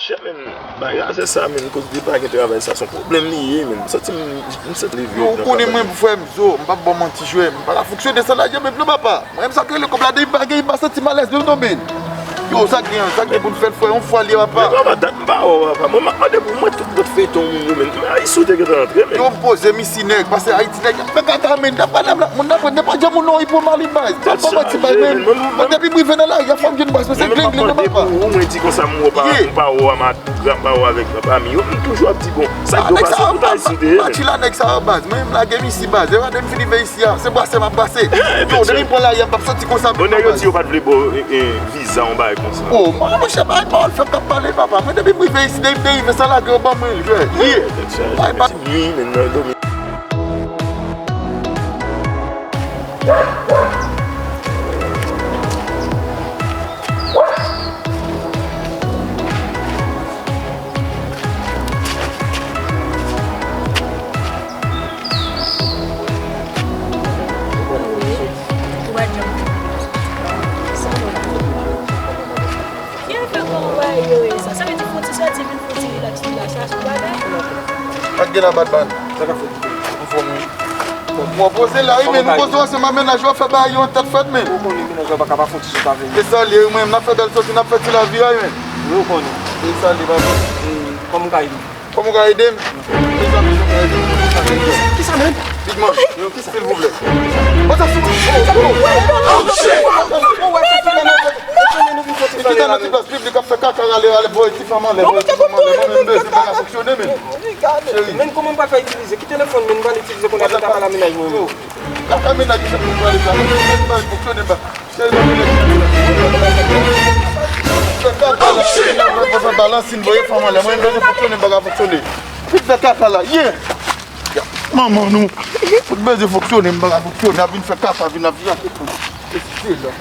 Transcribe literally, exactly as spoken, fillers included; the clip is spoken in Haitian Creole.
Chè, men, bagay la, se sa, men, koz de pa gen travay, sa se yon pwoblèm li ye, men. M santi m, m santi leve. Yo, ou konnen mwen, frè m, zo, m p ap ba w manti, jwè, m pa ka fonksyone san lajan, men, non, papa. Mwen menm, sa k rele kòb la, depi m pa gen, m pa santi m alèz, non, non, men. Yo, sa k gen, sa k gen pou n fè l, frè, yon fwa li ye, papa. Men, papa, dat m pa wè w, papa. Mwen, m ap mande pou mwen tout lòt feyton moun yo, men. Ayisyen te gentan antre, men. Yo, m poze m isi, nèg, pase Ayiti, nèg, y ap fè kaka, men. Dapre moun nan, mwen, depi jan moun nan, li pran Malibu, baz. Papa, ti bay, men. Mwen, depi m rive nan lari, y ap fè m jwenn baz, mwen, se glen, glen, non, papa. Mwen, m ap mande pou ou, mwen di konsa, m wè w pa, m pa wè w a mat, m pa wè w avèk, avèk pami yo, m toujou ap di, bon, sa k gen w pase pou ta isi de, men. Pati la, nèg sa yo, baz. Mwen, m lage m isi, baz. E gade m fin rive isi a, se brase m ap brase. Yo, depi m pran lari a, m p ap santi konsa. Bon, nèg yo di yo pa t vle ba w, e, e, viza, yon bagay konsa. O, mwen, monchè, bay pawòl, fè m k ap pale, papa. Mwen, depi m rive isi, depi m rive, sa lage yo ban mwen, jwè. Ye. Bay pa. Ti nwi, men, nan domi. Ki afè kòman bagay yo ye sa? Sa vle di fon ti sòti vin fon ti rilaks, rilaks, chache bagay. Pa t gen la, Batman. Sa k ap fèt? Anfòm, wi. Bon, mwen poze la, wi, men nou poze ansanm ak mennaj ou ap fè bagay yo an tèt frèt, men. Ou konnen mennaj ou pa ka pa fon ti sòt avè nou. E sa l ye, wi, men n ap fè bèl sòti, n ap fè ti lavi a, wi, men. Wi, ou konnen. E sa l ye, papa. E kòman ou ka ede m? Kòman ou ka ede m? Mezanmi, nou ka ede m. Kisa menm? Big man, silvouplè. What's up, silvouplè? Oh, oh, oh, shit! Ou vin fè ti piblik ap fè kaka, rale, rale, voye ti fanm anlè, voye ti fanm anlè. Mwen menm bezwen, bagay fonksyone, men. Cheri. Men kòman m pral fè itilize? Ki telefòn, men, m pral itilize kounye a pou m ta pale a mennaj mwen, men? Kaka mennaj ki fè pou m pale sa. Mwen menm bezwen, bagay fonksyone, ba. Cheri, mwen menm fè kaka la, mwen fè balansin, voye fanm anlè. Mwen menm bezwen fonksyone, bagay fonksyone. Vin fè kaka la, yeah! Manman nou. Fout bezwen fonksyone, m pa ka fonksyone, ap vin fè kaka, vin ap vin ap. Eseye la.